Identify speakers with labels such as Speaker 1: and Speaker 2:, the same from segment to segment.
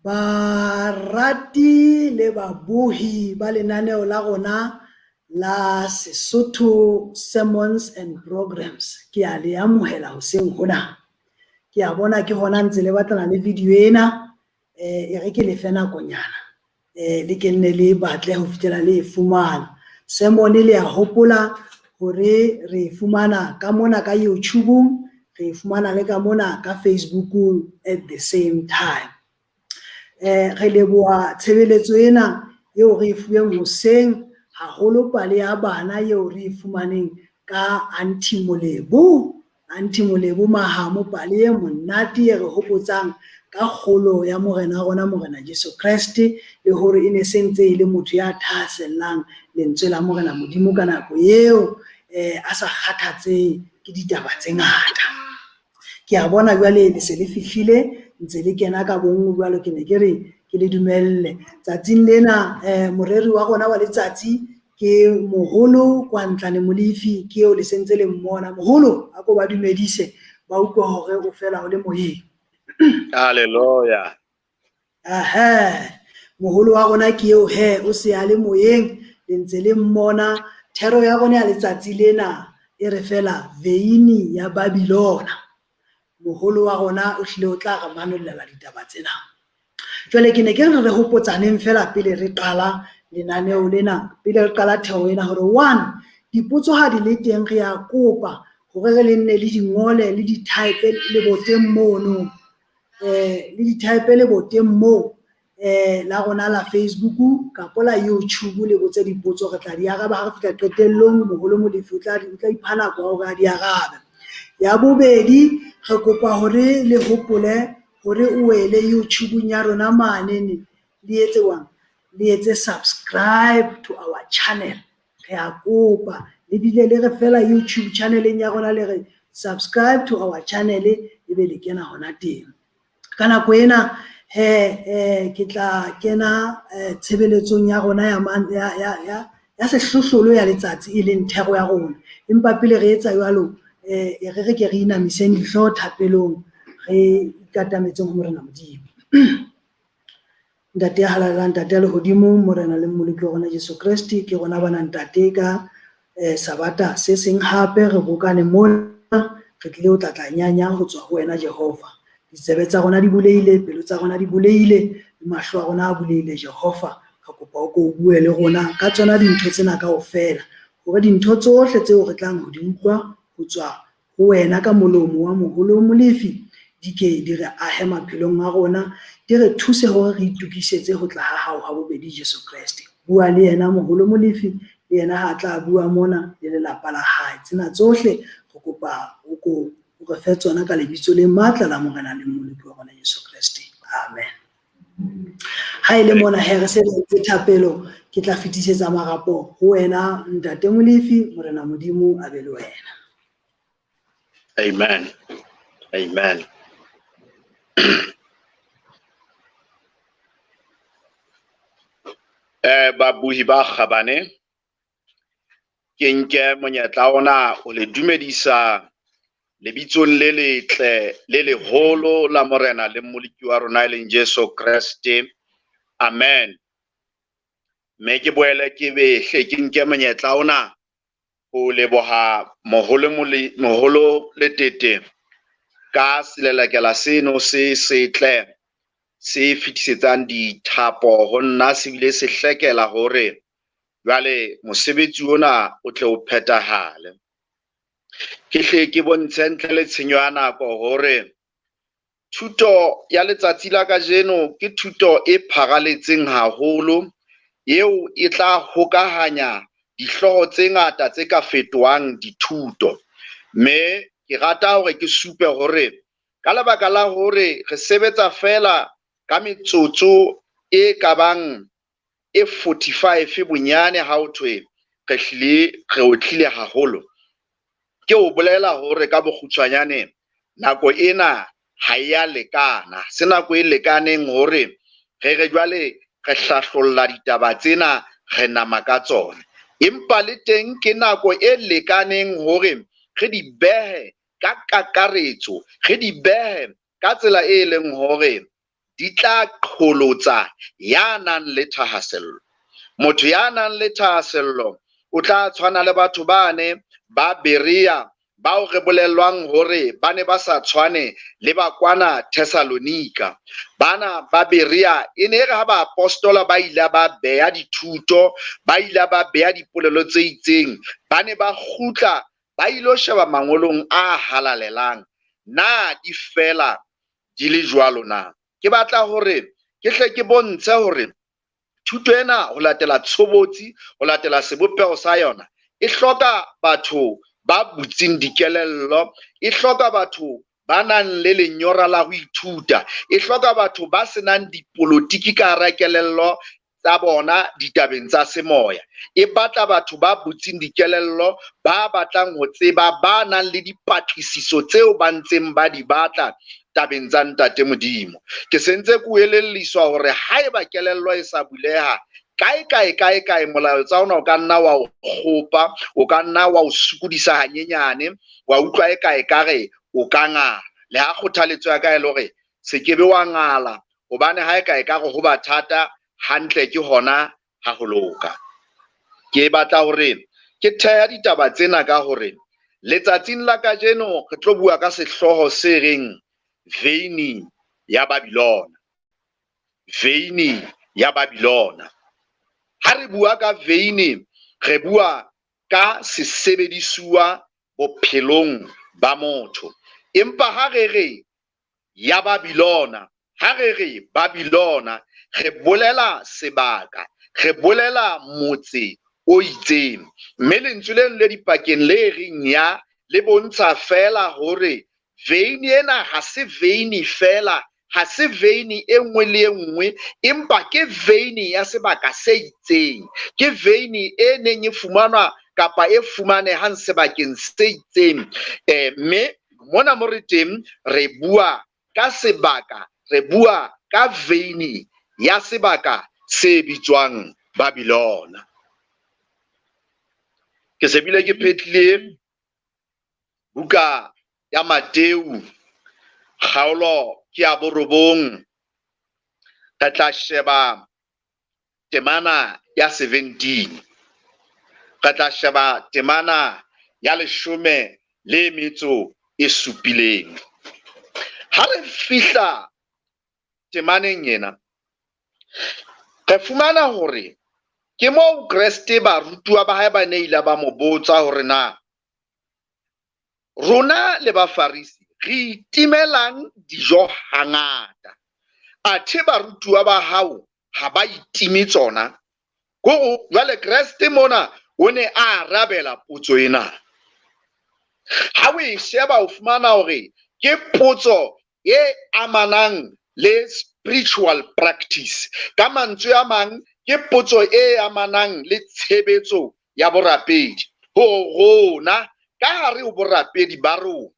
Speaker 1: Barati le babohi ba lenaneo la rona la Sesotho Sermons and Programs, ke a le amohela hoseng hona. Ke a bona ke hona ntse le batlana le video ena, e re ke lefe nakonyana, le ke nne le batle ho fihlela le e fumana. Sermon le a hopola hore re e fumana ka mona ka YouTube-ong, re e fumana le ka mona ka Facebook-ung at the same time. Re leboha tshebeletso ena eo re e fuweng hoseng, haholo pale ya bana eo re e fumaneng ka Aunty Molebo. Aunty Molebo Mahamo, pale e monate e re hopotsang ka kgolo ya morena wa rona Morena Jesu Kreste, le hore e ne se ntse e le motho ya thahasellang lentswe la Morena Modimo ka nako eo, a sa kgathatsehe ke ditaba tse ngata. Ke a bona jwale le se le fihlile, ntse le kena ka bonngwe jwalo, ke ne ke re ke le dumelle. Tsatsing lena, moreri wa rona wa letsatsi ke moholo Kwantlane Molefi, ke eo le sentse le mmona. Moholo, a ko ba dumedise, ba utlwe hore o fela o le moyeng.
Speaker 2: Hallelujah.
Speaker 1: Aha, moholo wa rona ke eo he, o se a le moyeng, le ntse le mmona. Thero ya rona ya letsatsi lena e re fela veini ya Babylona. Moholo wa rona o hlile o tla re manollela ditaba tsena. Jwale ke ne ke re re hopotsaneng fela pele re qala lenaneo lena, pele re qala thero ena, hore one, dipotso ha di le teng re a kopa hore re le nne le di ngole le di type leboteng mono, le di type leboteng moo, la rona la Facebook kapa la YouTube, le botse dipotso, re tla di araba ha re fihla qetellong. Moholo Molefi o tla ipha nako ya hore a di arabe. Ya bobedi, re kopa hore le hopole hore o wele YouTube-ung ya rona mane, le etse wang, le etse subscribe to our channel. Re a kopa le bile le re fela YouTube channeleng ya rona, le re subscribe to our channel, e be le kena hona teng. Ka nako ena he, ke tla kena tshebeletsong ya rona ya sehlohlolo ya letsatsi, e leng thero ya rona. Empa pele re etsa jwalo, e re re ke re inamiseng dihlooho thapelong, re ikatametseng ho Morena Modimo. Ntate ya halalelang, Ntate ya lehodimo, Morena le Mmoloki wa rona Jesu Kreste, ke rona bana Ntate ka Sabata se seng hape re bokane mona, re tlile ho tla tla nyanya ho tswa ho wena Jehova. Ditsebe tsa rona di bulehile, pelo tsa rona di bulehile, le mahlo a rona a bulehile Jehova. Re kopa o ko o bue le rona ka tsona dintho tsena kaofela, hore dintho tsohle tseo re tlang ho di utlwa ho tswa ho wena ka molomo wa moholo Molefi di ke di re ahe maphelong a rona, di re thuse hore re itokisetse ho tla ha hao ha bobedi Jesu Kreste. Bua le yena moholo Molefi, le yena ha tla bua mona le lelapa la hae. Tsena tsohle re kopa o ko o re fe tsona ka lebitso le matla la Morena le Mmoloki wa rona Jesu Kreste. Amen. Ha e le mona he re se re entse thapelo, ke tla fetisetsa marapo ho wena Ntate Molefi, Morena Modimo a be le wena.
Speaker 2: Amen. Amen. Babuhi ba kgabane, ke nke monyetla ona ho le dumedisa lebitsong le letle le leholo la Morena le Mmoloki wa rona e leng Jesu Kreste. Amen. Mme ke boele ke behle ke nke monyetla ona ho leboha moholo Letete ka selelekela seno se setle se fetisetsang dithapo ho nna, se bile se hlekela hore jwale mosebetsi ona o tle o phethahale. Ke hle ke bontshe ntle le tshenyo ya nako hore thuto ya letsatsi la kajeno ke thuto e pharaletseng haholo, eo e tla hokahanya dihlooho tse ngata tse ka fetohang dithuto. Mme ke rata hore ke supe hore ka lebaka la hore re sebetsa feela ka metsotso e ka bang e 45 bonyane ha ho thwe re hlile re otlile haholo, ke ho bolela hore ka bokgutshwanyane nako ena ha e a lekana. Se nako e lekaneng hore re re jwale re hlahlolla ditaba tsena, re nama ka tsona. Empa le teng ke nako e lekaneng hore re di behe ka kakaretso, re di behe ka tsela e leng hore di tla qholotsa ya nang le thahasello. Motho ya nang le thahasello o tla tshwana le batho bane ba Berea bao re bolellwang hore ba ne ba sa tshwane le ba kwana Thessalonika. Bana ba Berea e ne re ha baapostola ba ile ba beha dithuto, ba ile ba beha dipolelo tse itseng, ba ne ba kgutla ba ilo sheba mangolong a halalelang, na di fela di le jwalo na? Ke batla hore ke hle ke bontshe hore thuto ena ho latela tshobotsi, ho latela sebopeho sa yona, e hloka batho ba butseng dikelello, e hloka batho ba nang le lenyora la ho ithuta, e hloka batho ba senang dipolotiki ka hara kelello tsa bona ditabeng tsa semoya. E batla batho ba butseng dikelello, ba batlang ho tseba, ba nang le dipatlisiso tseo ba ntseng ba di batla tabeng tsa Ntate Modimo. Ke sentse ke o elelliswa hore haeba kelello e sa buleha, kae kae kae kae molaetsa ona o ka nna wa o kgopa, o ka nna wa o sokodisa hanyenyane, wa utlwa e kae kare o ka ngala. Le ha kgothaletso ya ka e le hore se ke be wa ngala, hobane ha e kae kare ho ba thata hantle ke hona ha ho loka. Ke batla hore ke theha ditaba tsena ka hore letsatsing la kajeno re tlo bua ka sehlooho se reng veini ya Babylona. Veini ya Babylona. Ha re bua ka veini, re bua ka sesebedisuwa bophelong ba motho. Empa ha re re ya Babylona, ha re re Babylona, re bolela sebaka, re bolela motse o itseng. Mme lentswe leno le dipakeng le reng ya le bontsha fela hore veini ena ha se veini fela, ha se veini e nngwe le e nngwe, empa ke veini ya sebaka se itseng. Ke veini e neng e fumanwa kapa e fumanehang sebakeng se itseng. Mme mona mo re teng re bua ka sebaka, re bua ka veini ya sebaka se bitswang Babylona. Ke se bile ke phetlile buka ya Mateu, kgaolo ke ya borobong, re tla sheba temana ya 17. Re tla sheba temana ya leshome le metso e supileng. Ha re fihla temaneng ena, re fumana hore ke moo Kreste barutuwa ba hae ba ne ile ba mo botsa hore na rona le Bafarisi re itimelang dijo hangata, athe barutuwa ba hao ha ba itime tsona. Kore jwale Kreste mona o ne a arabela potso ena. Ha o e sheba o fumana hore ke potso e amanang le spiritual practice. Ka mantswe a mang, ke potso e amanang le tshebetso ya borapedi. Ho rona ka hare ho borapedi ba rona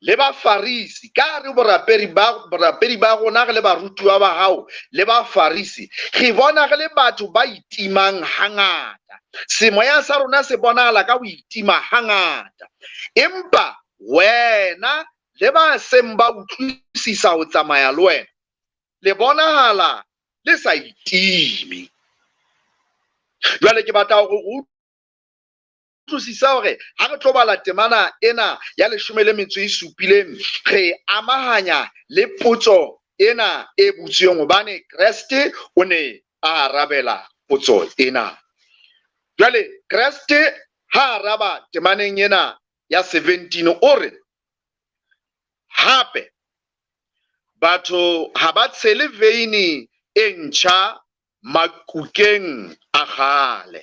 Speaker 2: le Bafarisi, ka hare ho borapedi ba rona re le barutuwa ba hao le Bafarisi, re bona re le batho ba itimang hangata. Semoya sa rona se bonahala ka ho itima hangata. Empa wena le ba seng ba utlwisisa ho tsamaya le wena, le bonahala le sa itime. Jwale ke batla hore o utlwisisa hore ha re tlo bala temana ena ya leshome le metso e supileng, re amahanya le potso ena e butsweng, hobane Kreste o ne a arabela potso ena. Jwale Kreste ha araba temaneng ena ya 17 o re, hape batho ha ba tshele veini e ntjha makukeng a kgale,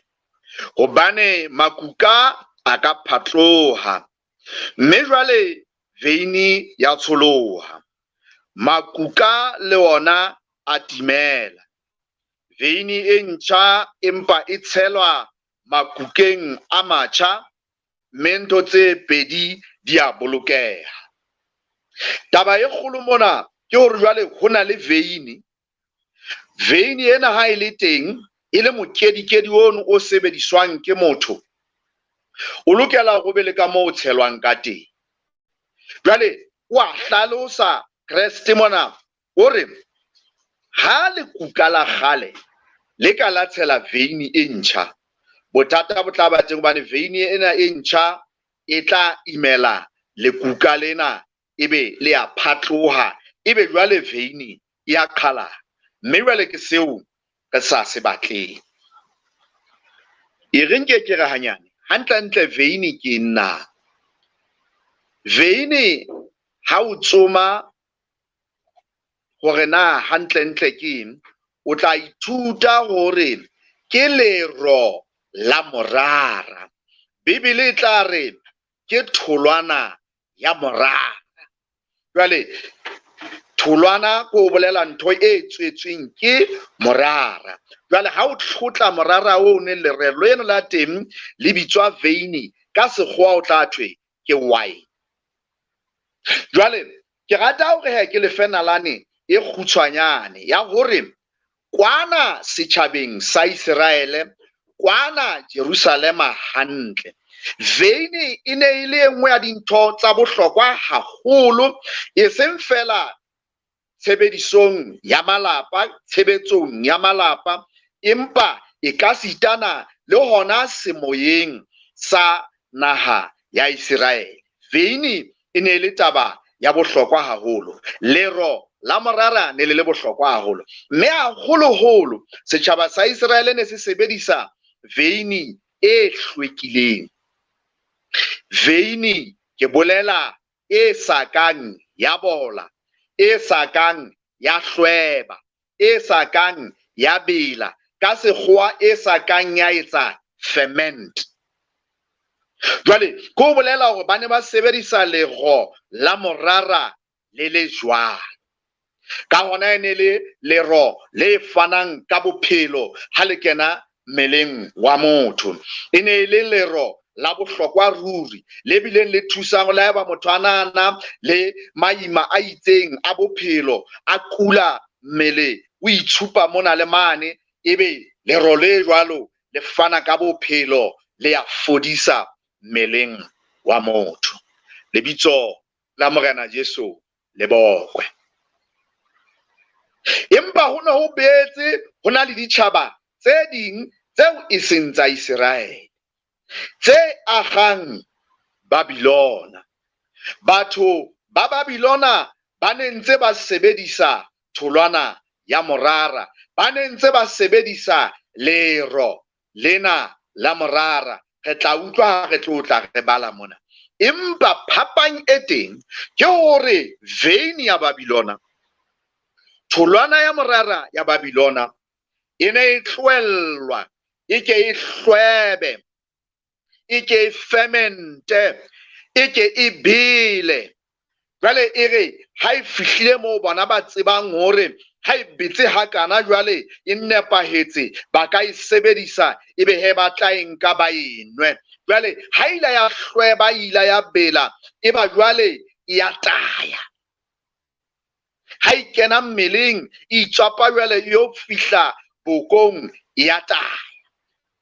Speaker 2: hobane makuka a ka phatloha, mme jwale veini ya tsholoha, makuka le ona a timela. Veini e ntjha empa e tshelwa makukeng a matjha, mme ntho tse pedi di a bolokeha. Taba e kgolo mona ke hore jwale ho na le veini. Veini ena ha e le teng, e le mokedikedi ono o sebediswang ke motho, O lokela hore o be le ka moo o tshelwang ka teng. Jwale wa hlalosa Kreste mona, o re ha lekuka la kgale le ka la tshela veini e ntjha, bothata bo tla ba teng hobane veini ena e ntjha e tla imela lekuka lena, ebe le a phatloha, ebe jwale veini e a qhalana. Mme jwale ke seo re sa se batleng. E re nke ke re hanyane, hantlentle veini ke eng na? Veini ha o tsoma hore na hantlentle ke eng, o tla ithuta hore ke lero la morara. Bibele e tla re ke tholwana ya morara. Jwale tholwana ke ho bolela ntho e tswetsweng ke morara. Jwale ha o tlhotla morara o ne lerelo leno la teng le bitswa veini, ka sekgowa o tla thwe ke wine. Jwale ke rata hore he ke lefe nalane e kgutshwanyane ya hore kwana setjhabeng sa Iseraele, kwana Jerusalema hantle, veini e ne e le e nngwe ya dintho tsa bohlokwa haholo, e seng fela tshebedisong ya malapa, tshebetsong ya malapa, empa e ka sitana le hona semoyeng sa naha ya Iseraele. Veini e ne e le taba ya bohlokwa haholo. Lero la morara ne le le bohlokwa haholo. Mme haholoholo setjhaba sa Iseraele ne se sebedisa veini e hlwekileng. Veini ke bolela e sa kang ya bola, e sa kang ya hlweba, e sa kang ya bela, ka sekgowa e sa kang ya etsa ferment. Jwale ke ho bolela hore ba ne ba sebedisa lero la morara le le jwalo. Ka hona e ne le lero le fanang ka bophelo ha le kena mmeleng wa motho. E ne e le lero la bohlokwa ruri, le bileng le thusang le haeba motho a nana le maima a itseng a bophelo, a kula mmele o itshupa mona le mane, ebe lero le jwalo le fana ka bophelo, le ya fodisa mmeleng wa motho. Lebitso la Morena Jesu le bokwe. Empa ho ne ho boetse ho na le ditjhaba tse ding tseo e seng tsa Iseraele, tse agang Babilona. Batho ba Babilona ba ne ntse ba sebedisa tholwana ya morara, ba ne ntse ba sebedisa lero lena la morara. Re tla utlwa ha re tlo tla re bala mona. Empa phapang e teng ke hore veini ya Babilona, tholwana ya morara ya Babilona e ne e tlohellwa, e ke e hlwebe, e ke e fermente, e ke e bele. Jwale e re ha e fihlile moo bona ba tsebang hore ha e betse hakana jwale e nepahetse, ba ka e sebedisa, ebe he ba tla e nka ba e nwe. Jwale ha ile ya hlweba, ile ya bela, e ba jwale e ya taya. Ha e kena mmeleng, e itswapa jwale e yo fihla bokong, e ya taya.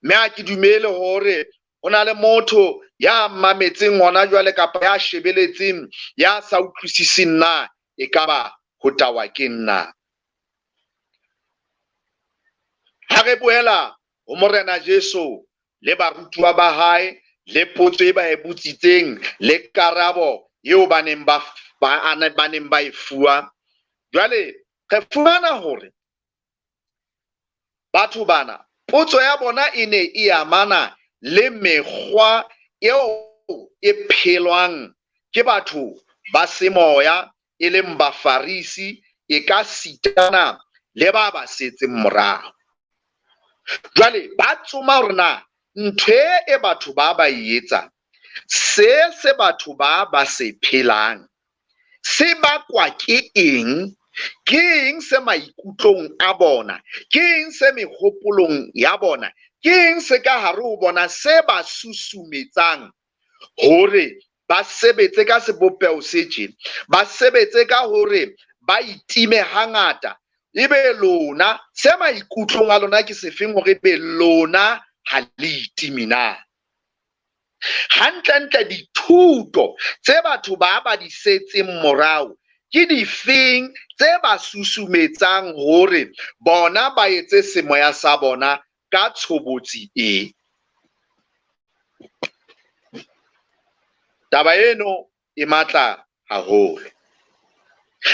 Speaker 2: Mme ha ke dumele hore ho na le motho ya mametseng hona jwale kapa ya shebeletseng ya sa utlwisiseng na ekaba ho tawa ke nna. Ha re boela ho Morena Jesu le barutuwa ba hae le potso e ba e botsitseng le karabo eo ba neng ba e fuwa, jwale re fumana hore batho bana potso ya bona e ne e amana le mekgwa eo e phelwang ke batho ba semoya, e leng Bafarisi, e ka sitana le ba ba setseng morao. Jwale ba tsoma hore na ntho e batho ba ba e etsang, se se batho ba ba se phelang, se bakwa ke eng? Ke eng se maikutlong a bona? Ke eng se mehopolong ya bona? Ke eng se ka hare ho bona se ba susumetsang hore ba sebetse ka sebopeho se tje, ba sebetse ka hore ba itime hangata? Ebe lona se maikutlong a lona ke sefeng hore ebe lona ha le itime na? Hantlentle dithuto tse batho ba ba di setseng morao ke difeng tse ba susumetsang hore bona ba etse semoya sa bona ka tshobotsi ee? Taba eno e matla haholo.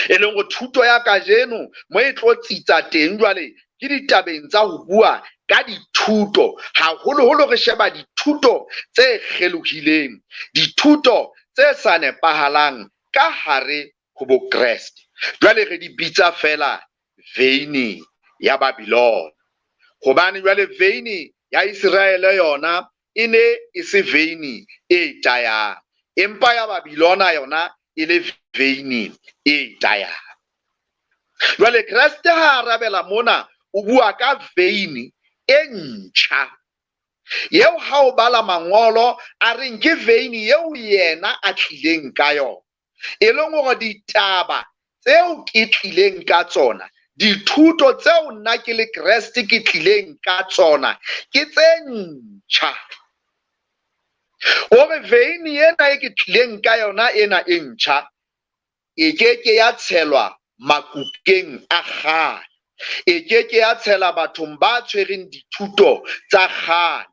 Speaker 2: E leng hore thuto ya kajeno mo e tlo tsitsa teng jwale ke ditabeng tsa ho bua ka dithuto, haholoholo re sheba dithuto tse kgelohileng, dithuto tse sa nepahalang ka hare ho Bokreste. Jwale re di bitsa feela veini ya Babylona, hobane jwale veini ya Iseraele yona e ne e se veini e tayang, empa ya Babylona yona e le veini e tayang. Jwale Kreste ha arabela mona o bua ka veini e ntjha eo ha o bala mangolo a reng ke veini eo yena a tlileng ka yona, e leng hore ditaba tseo ke tlileng ka tsona, dithuto tseo nna ke le Kreste ke tlileng ka tsona ke tse ntjha. O re veini ena e ke tlileng ka yona ena e ntjha e ke ke ya tshelwa makukeng a kgale, e ke ke ya tshela bathong ba tshwereng dithuto tsa kgale,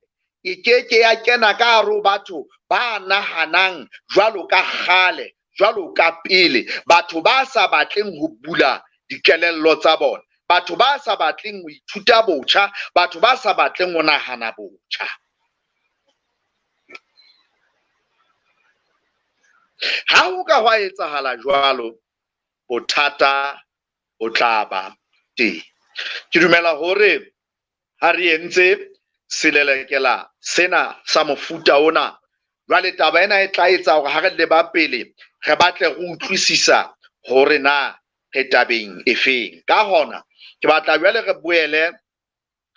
Speaker 2: e ke ke ya kena ka hare ho batho ba nahanang jwalo ka kgale, jwalo ka pele, batho ba sa batleng ho bula dikelello tsa bona, batho ba sa batleng ho ithuta botjha, batho ba sa batleng ho nahana botjha. Ha ho ka hwa etsahala jwalo, bothata bo tla ba teng. Ke dumela hore ha re entse selelekela sena sa mofuta ona, jwale taba ena e tla etsa hore ha re leba pele re batle re utlwisisa hore na re tabeng efeng. Ka hona ke batla jwale re boele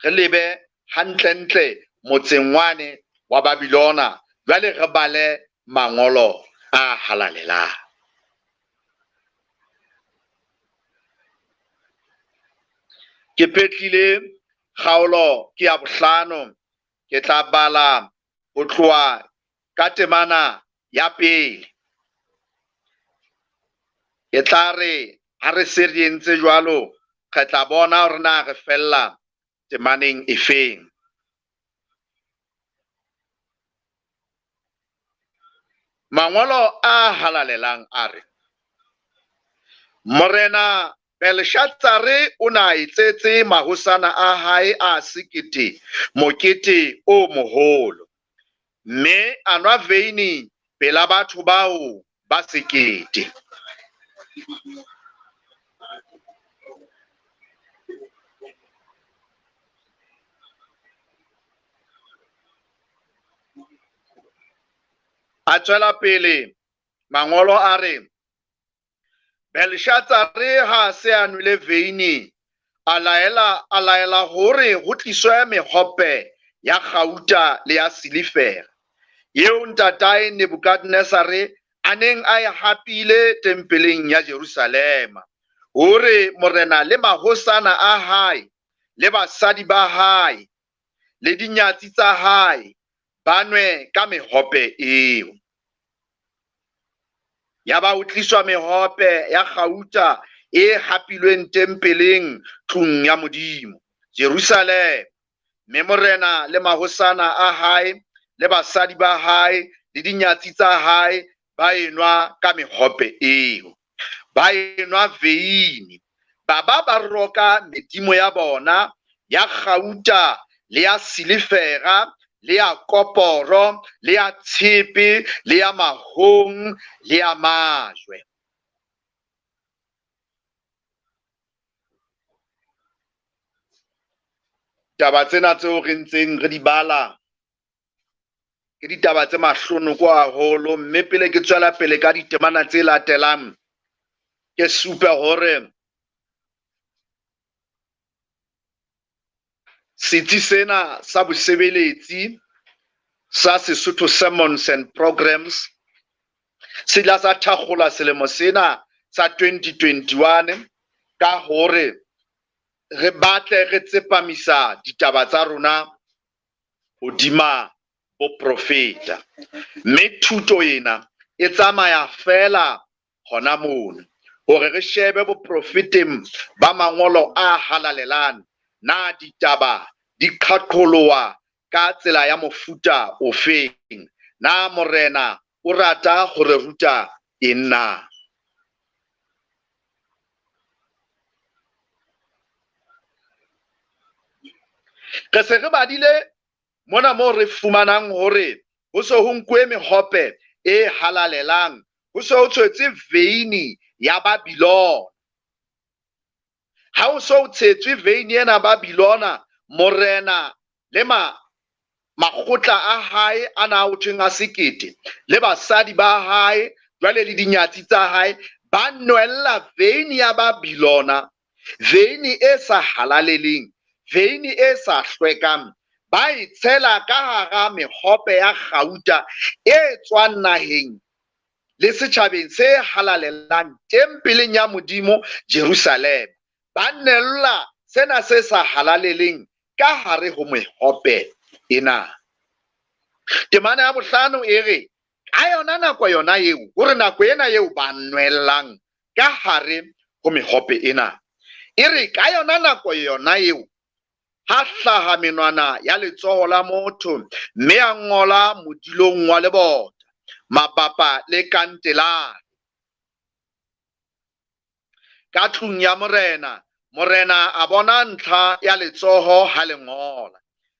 Speaker 2: re lebe hantlentle motseng wane wa Babylona, jwale re bale mangolo a halalelang. Ke phetlile kgaolo ke ya bohlano, ke tla bala ho tloha ka temana ya pele. Ke tla re ha re se re entse jwalo, re tla bona hore na re fella temaneng efeng. Mangolo a halalelang a re, Morena Belshatsare o na etsetse mahosana a hae a sekete mokete o moholo, mme a nwa veini pela batho bao ba sekete. A tswela pele mangolo a re, Belshatsare ha se a nwele veini, a laela hore ho tliswe mehope ya kgauta le ya silifera, eo ntatae Nebukadnezare a neng a e hapile tempeleng ya Jerusalema, hore morena le mahosana a hae le basadi ba hae le dinyatsi tsa hae ba nwe ka mehope eo. Yaba ho tliswa mehope ya kgauta e hapilweng tempeleng tlung ya Modimo, Jerusalema, mme morena le mahosana a hae le basadi ba hae le dinyatsi tsa hae ba enwa ka mehope eo. Ba enwa veini, ba ba ba roka medimo ya bona ya kgauta le ya silifera le ya koporo le ya tshepe le ya mahong le ya majwe. Taba tsena tseo re ntseng re di bala ke ditaba tse mahlonoko haholo, mme pele ke tswela pele ka ditemana tse latelang, ke supe hore setsi sena sa bosebeletsi sa Sesotho Sermons and Programs se ile sa thakgola selemo sena sa 2021 ka hore re batle re tsepamisa ditaba tsa rona hodima boprofeta. Mme thuto ena e tsamaya fela hona mono hore re shebe boprofeteng ba mangolo a halalelang, na ditaba di qhaqholoha ka tsela ya mofuta ofeng, na Morena o rata ho re ruta eng na. Re se re badile mona moo re fumanang hore ho se ho nkuwe mehope e halalelang, ho se ho tshwetse veini ya Babilona. Ha ho se ho tshetswe veini ena Babilona, morena le makgotla a hae a na ho thweng a sekete le basadi ba hae jwale le dinyatsi tsa hae ba nwella veini ya Babilona, veini e sa halaleleng, veini e sa hlwekang, ba e tshela ka hara mehope ya kgauta e tswang naheng le setjhabeng se halalelang tempeleng ya Modimo Jerusalema. Ba nella sena se sa halaleleng ka hare ho mehope ena. Temana ya bohlano e re ka yona nako yona eo, hore nako ena eo ba nwellang ka hare ho mehope ena, e re ka yona nako yona eo ha hlaha menwana ya letsoho la motho mme a ngola modilong wa lebota mabapa le kantelare ka tlung ya morena. Morena a bona ntlha ya letsoho ha le ngola,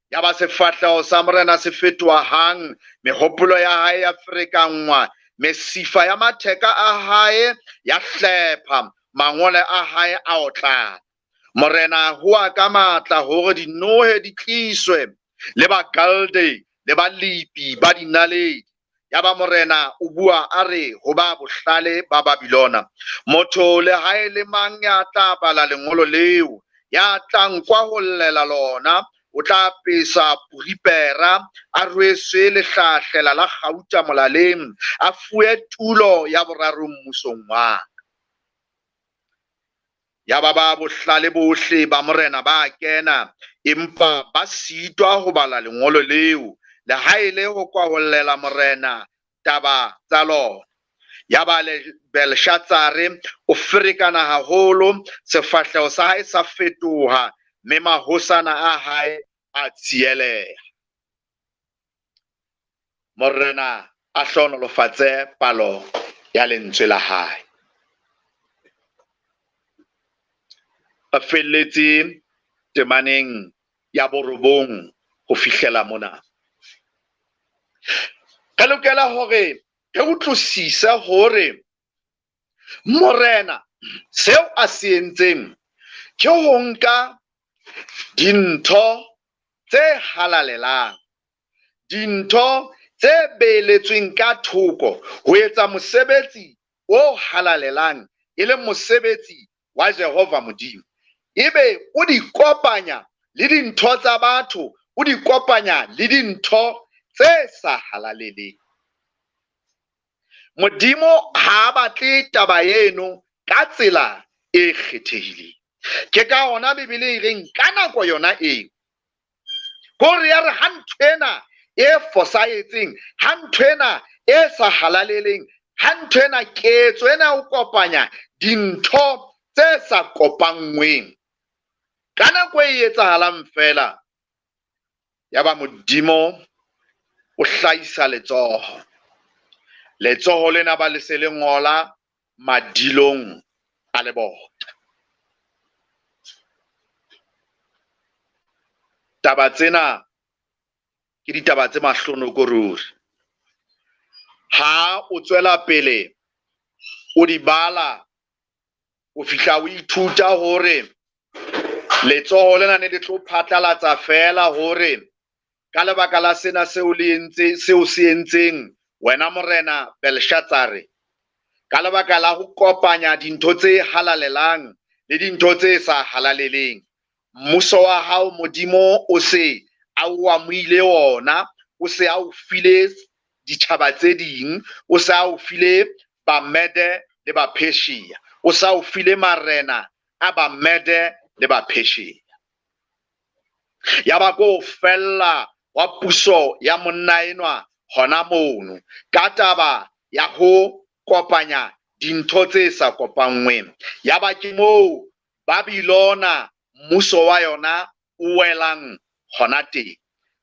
Speaker 2: ya ba sefahleho sa morena se fetoha hang, mehopolo ya hae ya ferekanngwa, mesifa ya matheka a hae ya hlepha, mangole a hae a otlana. Morena a hoa ka matla hore dinohe di tliswe le Bakalde le balepi ba dinaledi. Ya ba morena o bua a re ho ba bohlale ba Babilona, motho le ha e le mang ya tla bala lengolo leo, ya tla nkwa ho llela lona, o tla pesa puripera, a rweswe lehlahlela la kgauta molaleng, a fuwe tulo ya boraro mmusong wa ka. Ya ba ba bohlale bohle ba morena ba kena, empa ba sitwa ho bala lengolo leo, le ha e le ho kwahollela morena taba tsa lona. Ya ba le Belshatsare o ferekana haholo, sefahleho sa hae sa fetoha, mme mahosana a hae a tsieleha. Morena a hlohonolofatse palo ya lentswe la hae. Ba felletse temaneng ya borobong ho fihlela mona. Re lokela hore re utlwisise hore morena seo a se entseng ke ho nka dintho tse halalelang, dintho tse beeletsweng ka thoko ho etsa mosebetsi o halalelang, e leng mosebetsi wa Jehova Modimo, ebe o di kopanya le dintho tsa batho, o di kopanya le dintho tse sa halaleleng. Modimo ha a batle taba eno ka tsela e kgethehileng. Ke ka hona Bibele e reng ka nako yona eo, hore ya re ha ntho ena e fosahetseng, ha ntho ena e sa halaleleng, ha ntho ena ketso ena ya ho kopanya dintho tse sa kopanngweng, ka nako e etsahalang fela, ya ba Modimo o hlahisa letsoho. Letsoho lena ba le se le ngola madilong a lebota. Taba tsena ke ditaba tse mahlonoko ruri. Ha o tswela pele o di bala, o fihla o ithuta hore letsoho lena ne le tlo phatlalatsa fela hore ka lebaka la sena seo le entse, seo se entseng wena morena Belshatsare, ka lebaka la ho kopanya dintho tse halalelang le dintho tse sa halaleleng, mmuso wa hao Modimo o se a o amohile ona, o se a o file ditjhaba tse ding, o se a o file Bamede le Bapersia, o se a o file marena a Bamede le Bapersia. Ya ba ko fella wa puso ya monna enwa hona mono ka taba ya ho kopanya dintho tse sa kopanngweng. Yaba ke moo Babylona mmuso wa yona o welang hona teng.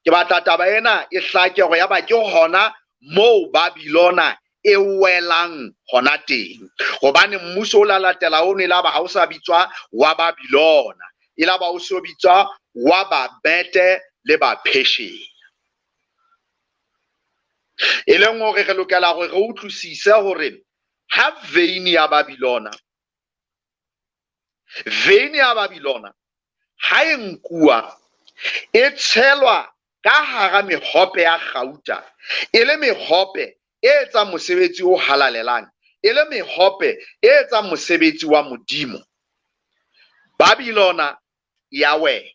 Speaker 2: Ke batla taba ena e hlake hore yaba ke hona moo Babylona e welang hona teng, hobane mmuso o la latela ono e la ba ha o sa bitswa wa Babylona, e la ba o so bitswa wa Babete le Baphesheya. E leng hore re lokela hore re utlwisise hore ha veine ya Babylona, veine ya Babylona ha e nkuwa e tshelwa ka hara mehope ya kgauta, e le mehope e etsang mosebetsi o halalelang, e le mehope e etsang mosebetsi wa Modimo, Babylona ya wela.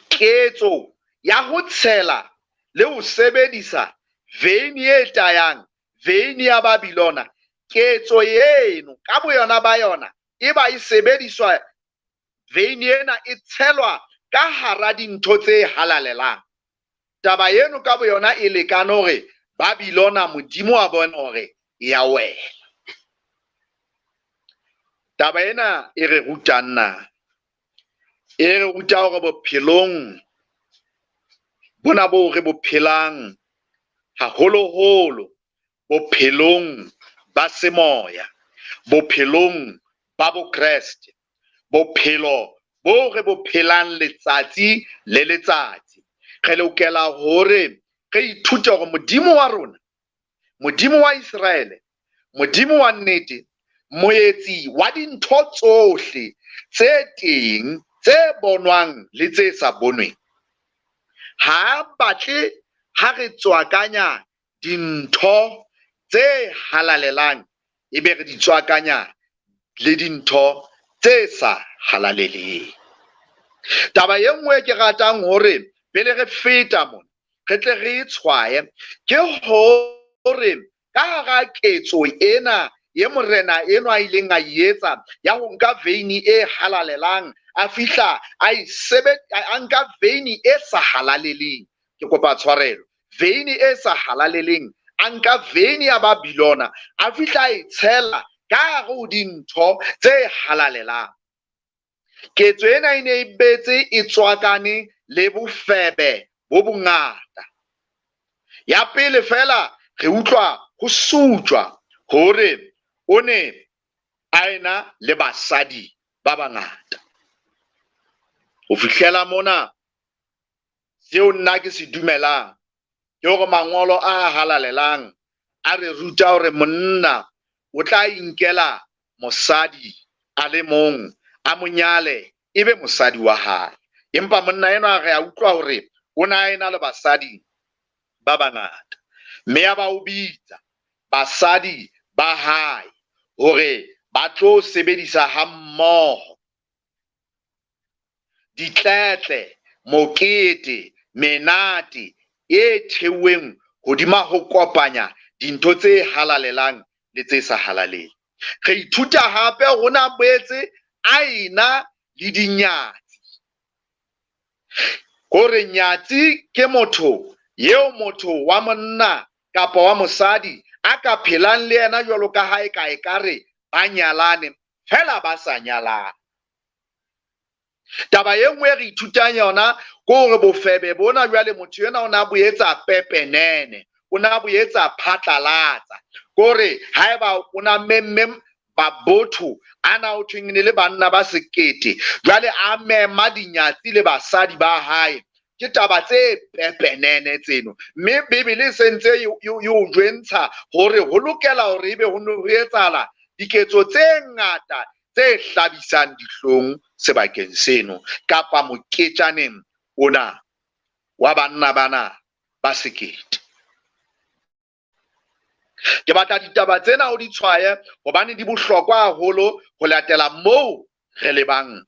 Speaker 2: Ketso ya ho tshela le ho sebedisa veine e tayang, veine ya Babylona, ketso eno ka boyona ba yona e ba e sebediswa, veine ena e tshelwa ka hara dintho tse halalelang. Taba eno ka boyona e lekane hore Babylona Modimo wa bona hore ya wela. Taba ena e re rutang na? E re ruta hore bophelong bona boo re bo phelang, haholoholo bophelong ba semoya, bophelong ba Bokreste, bophelo bo re bo phelang letsatsi le letsatsi, re lokela hore re ithute hore Modimo wa rona, Modimo wa Iseraele, Modimo wa nnete, moetsi wa dintho tsohle tse teng, tse bonwang le tse sa bonweng, ha a batle ha re tswakanya dintho tse halalelang, ebe re di tswakanya le dintho tse sa halaleleng. Taba e nngwe ke ratang hore pele re feta mona re tle re e tshwaye, ke hore ka hara ketso ena ye morena enwa a ileng a e etsa ya ho nka veine e halalelang, a fihla a e a nka veine e sa halaleleng, ke kopa tshwarelo, veine e sa halaleleng, a nka veine ya Babylona, a fihla a e tshela ka hare ho dintho tse halalelang. Ketso ena e ne e betse e tswakane le bofebe bo bongata. Ya pele fela re utlwa ho sutjwa hore o ne a ena le basadi ba bangata. Ho fihlela mona, seo nna ke se dumelang ke hore mangolo a halalelang a re ruta hore monna o tla inkela mosadi a le mong, a mo nyale, ebe mosadi wa hae. Empa monna enwa re a utlwa hore o ne a ena le basadi ba bangata, mme a ba o bitsa basadi ba hae hore ba tlo sebedisa ha mmoho ditletle, mokete, menate e theuweng hodima ho kopanya dintho tse halalelang le tse sa halaleng. Re ithuta hape hona boetse a ena le dinyatsi. Hore nyatsi ke motho eo motho wa monna kapa wa mosadi a ka phelang le yena jwalo ka ha e ka ekare ba nyalane fela ba sa nyalana. Taba e nngwe re ithutang yona ke hore bofebe bona jwale motho enwa o na bo etsa pepenene, o na bo etsa phatlalatsa. Ke hore haeba o na memme babotho ana ho thweng ne le banna ba sekete, jwale a mema dinyatsi le basadi ba hae, ke taba tse pepenene tseno. Mme Bibele e sentse e o jwentsha hore ho lokela hore ebe ho ne ho etsahala diketso tse ngata tse hlabisang dihlong sebakeng seno kapa moketjaneng ona wa banna bana ba sekete. Ke batla ditaba tsena o di tshwaye hobane di bohlokwa haholo ho latela moo re lebang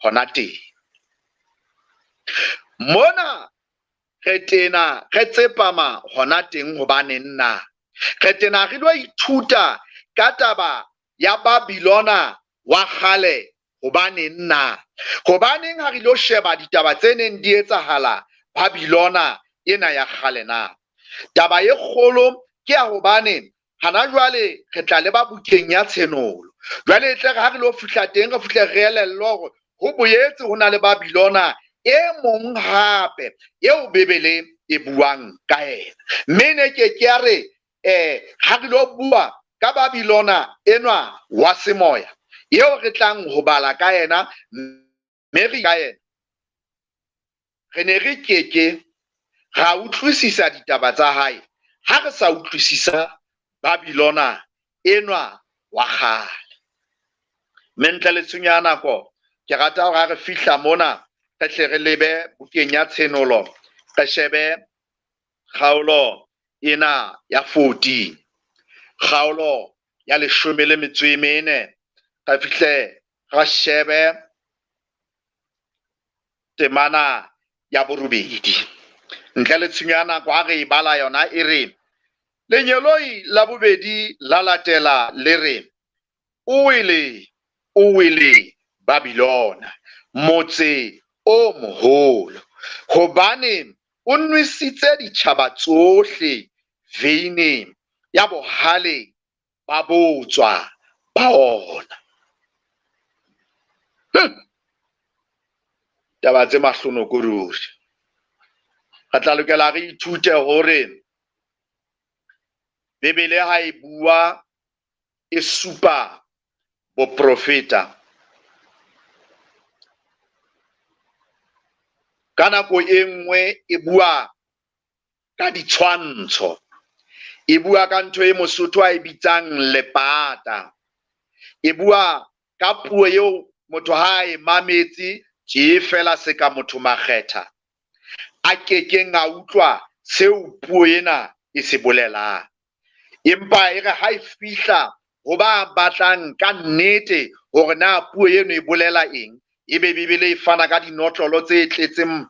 Speaker 2: hona teng. Mona re tena re tsepama hona teng hobane nna re tena re lo ithuta ka taba ya Babylona wa kgale Hobaneng na? Hobaneng ha re lo sheba ditaba tse neng di etsahala Babylona ena ya kgale na? Taba e kgolo ke ya hobane hana jwale re tla leba bukeng ya Tshenolo. Jwale e tle re ha re lo fihla teng, re fihle re elellwe hore ho boetse ho na le Babylona e mong hape eo Bibele e buang ka yena. Mme ne ke ke ya re ha re lo bua ka Babylona enwa wa semoya eo re tlang ho bala ka yena, mme re ka yena re ne re keke ra utlwisisa ditaba tsa hae ha re sa utlwisisa Babylona enwa wa kgale. Mme ntle le tshenyo ya nako, ke rata hore ha re fihla mona re hle re lebe bukeng ya Tshenolo, re shebe kgaolo ena ya 14, kgaolo ya 14, re fihle re shebe temana ya 8. Ntle le tshenyo ya nako, ha re e bala yona e re, lengeloi la bobedi la latela le re, o wele, o wele Babylona, motse o moholo, hobane o nwesitse ditjhaba tsohle veine ya bohale ba botswa ba ona. Taba tse mahlonoko ruri. Re tla lokela re ithute hore Bibele ha e bua e supa boprofeta. Ka nako e nngwe e bua ka ditshwantsho, e bua ka ntho e Mosotho a e bitsang lepata, e bua ka puo eo motho ha e mametse tje fela se ka motho makgetha a kekeng a utlwa seo puo ena e se bolelang. Empa e re ha e fihla ho ba batlang ka nnete hore na puo eno e bolela eng, ebe Bibele e fana ka dinotlolo tse tletseng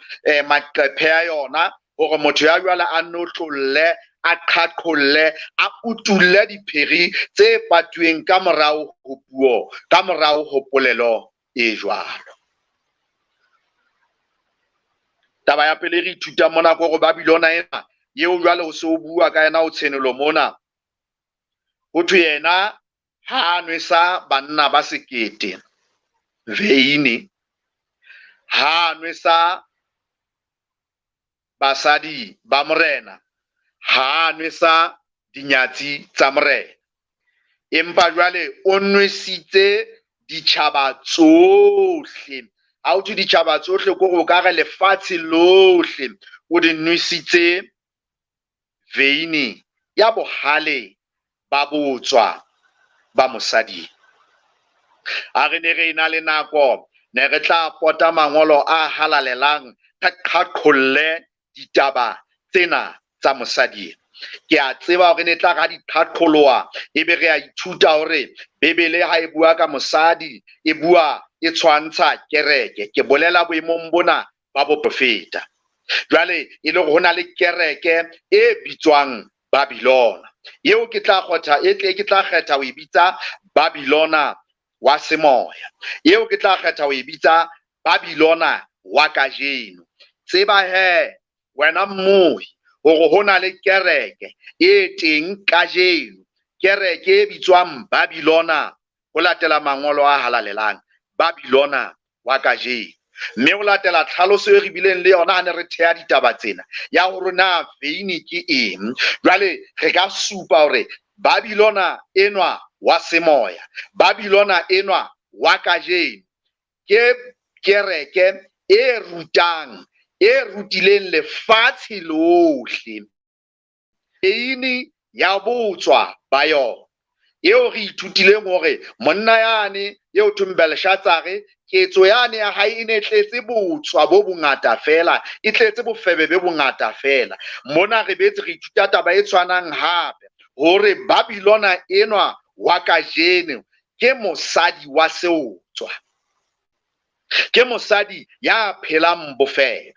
Speaker 2: maqephe a yona hore motho ya jwale a notlolle, a qhaqholle, a utulle diphiri tse patuweng ka morao ho puo, ka morao ho polelo e jwalo. Taba ya pele re ithuta mona ke hore Babylona ena eo jwale ho se ho bua ka yena ho Tshenolo mona, ho thwe yena ha a nwesa banna ba 1000 veine, ha a nwesa basadi ba morena, ha a nwesa dinyatsi tsa morena, empa jwale o nwesitse ditjhaba tsohle. Ha ho thwe ditjhaba tsohle, ke hore o ka re lefatshe lohle o di nwesitse veine ya bohale ba botswa ba mosadi. Ha re ne re ena le nako, ne re tla pota mangolo a halalelang, re qhaqholle ditaba tsena tsa mosadi. Ke a tseba hore ne tla ra di qhaqholoha, ebe re a ithuta hore Bibele ha e bua ka mosadi, e bua e tshwantsha kereke. Ke bolela boemong bona ba boprofeta. Jwale e le hore ho na le kereke e bitswang Babylona, eo ke tla kgotha, e tle ke tla kgetha ho e bitsa Babylona wa semoya, eo ke tla kgetha ho e bitsa Babylona wa kajeno. Tseba he wena mmohi hore ho na le kereke e teng kajeno, kereke e bitswang Babylona ho latela mangolo a halalelang, Babylona wa kajeno. Mme ho latela tlhaloso e re bileng le yona ha ne re theha ditaba tsena ya hore na veine ke eng, jwale re ka supa hore Babylona enwa wa semoya, Babylona enwa wa kajeno ke kereke e rutang, e rutileng lefatshe lohle veine ya botswa ba yona, eo re ithutileng hore monna yane eo thweng Belshatsare, ketso yane ya hae e ne tletse botswa bo bongata fela, e tletse bofebe bo bongata fela. Mona re betse re ithuta taba e tshwanang hape hore Babylona enwa wa kajeno ke mosadi wa seotswa, ke mosadi ya phelang bofebe.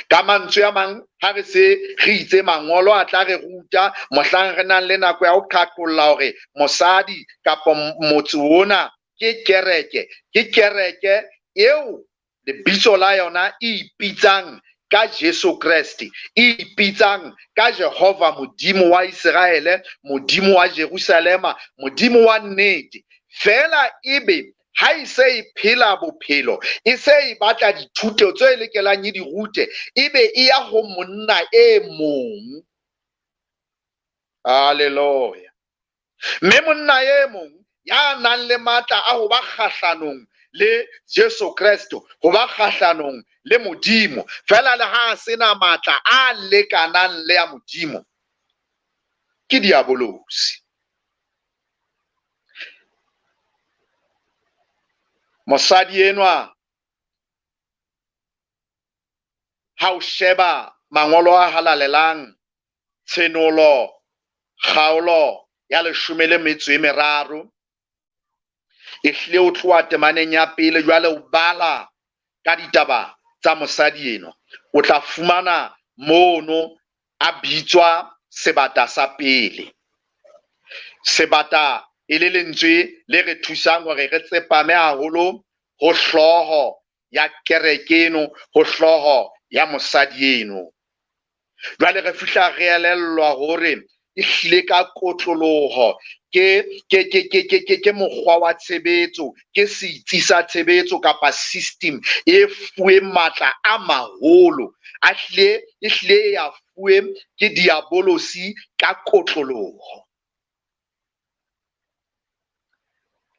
Speaker 2: Ka mantswe a mang, ha re se re itse mangolo a tla re ruta mohlang re nang le nako ya ho qhaqholla hore mosadi kapa motse ona ke kereke, ke kereke eo lebitso la yona e ipitsang ka Jesu Kreste, e ipitsang ka Jehova Modimo wa Iseraele, Modimo wa Jerusalema, Modimo wa nnete. Feela ebe ha e se e phela bophelo, e se e batla dithuto tse lokelang e di rute, ebe e ya ho monna e mong. Hallelujah. Mme monna e mong ya nang le matla a ho ba kgahlanong le Jesu Kreste, ho ba kgahlanong le Modimo, feela le ha a sena matla a lekanang le ya Modimo, ke diabolosi. Mosadi enwa ha o sheba mangolo a halalelang, Tshenolo kgaolo ya 13, ehlile o tloha temaneng ya pele, jwale o bala ka ditaba tsa mosadi enwa, o tla fumana mono a bitswa sebata sa pele. Sebata e le lentswe le re thusang hore re tsepame haholo ho hlooho ya kereke eno, ho hlooho ya mosadi eno. Jwale re fihla re elellwa hore ehlile ka kotloloho ke mokgwa wa tshebetso, ke setsi sa tshebetso kapa system e fuweng matla a maholo, a hlile ehlile ya fuwe ke diabolosi ka kotloloho.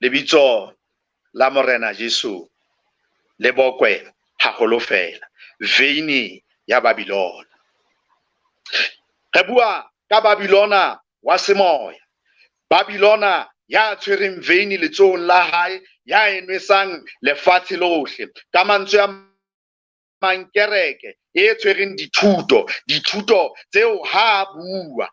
Speaker 2: Lebitso la Morena Jesu le bokwe haholo fela. Veine ya Babylona. Re bua ka Babylona wa semoya. Babylona ya tshwereng veine letsohong la hae, ya e nwesang lefatshe lohle. Ka mantswe a mang, kereke e tshwereng dithuto, dithuto tseo ha a bua,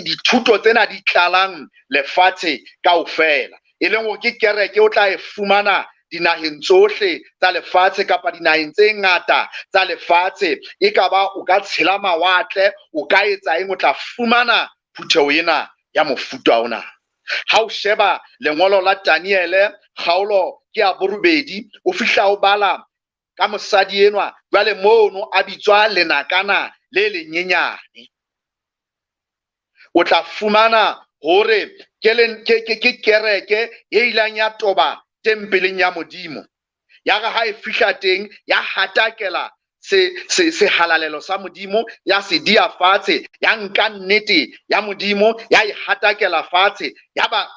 Speaker 2: dithuto tsena di tlalang lefatshe kaofela. E leng hore ke kereke o tla e fumana dinaheng tsohle tsa lefatshe kapa dinaheng tse ngata tsa lefatshe. E ka ba o ka tshela mawatle, o ka etsa eng, o tla fumana phutheho ena ya mofuta ona. Ha o sheba lengolo la Daniele kgaolo ke ya 8, o fihla o bala ka mosadi enwa, jwale mono a bitswa lenakana le lenyenyane. O tla fumana hore ke kereke e ileng ya toba tempeleng ya Modimo. Ya re ha e fihla teng, ya hatakela sehalalelo sa Modimo, ya se dia fatshe, ya nka nnete ya Modimo, ya e hatakela fatshe, ya ba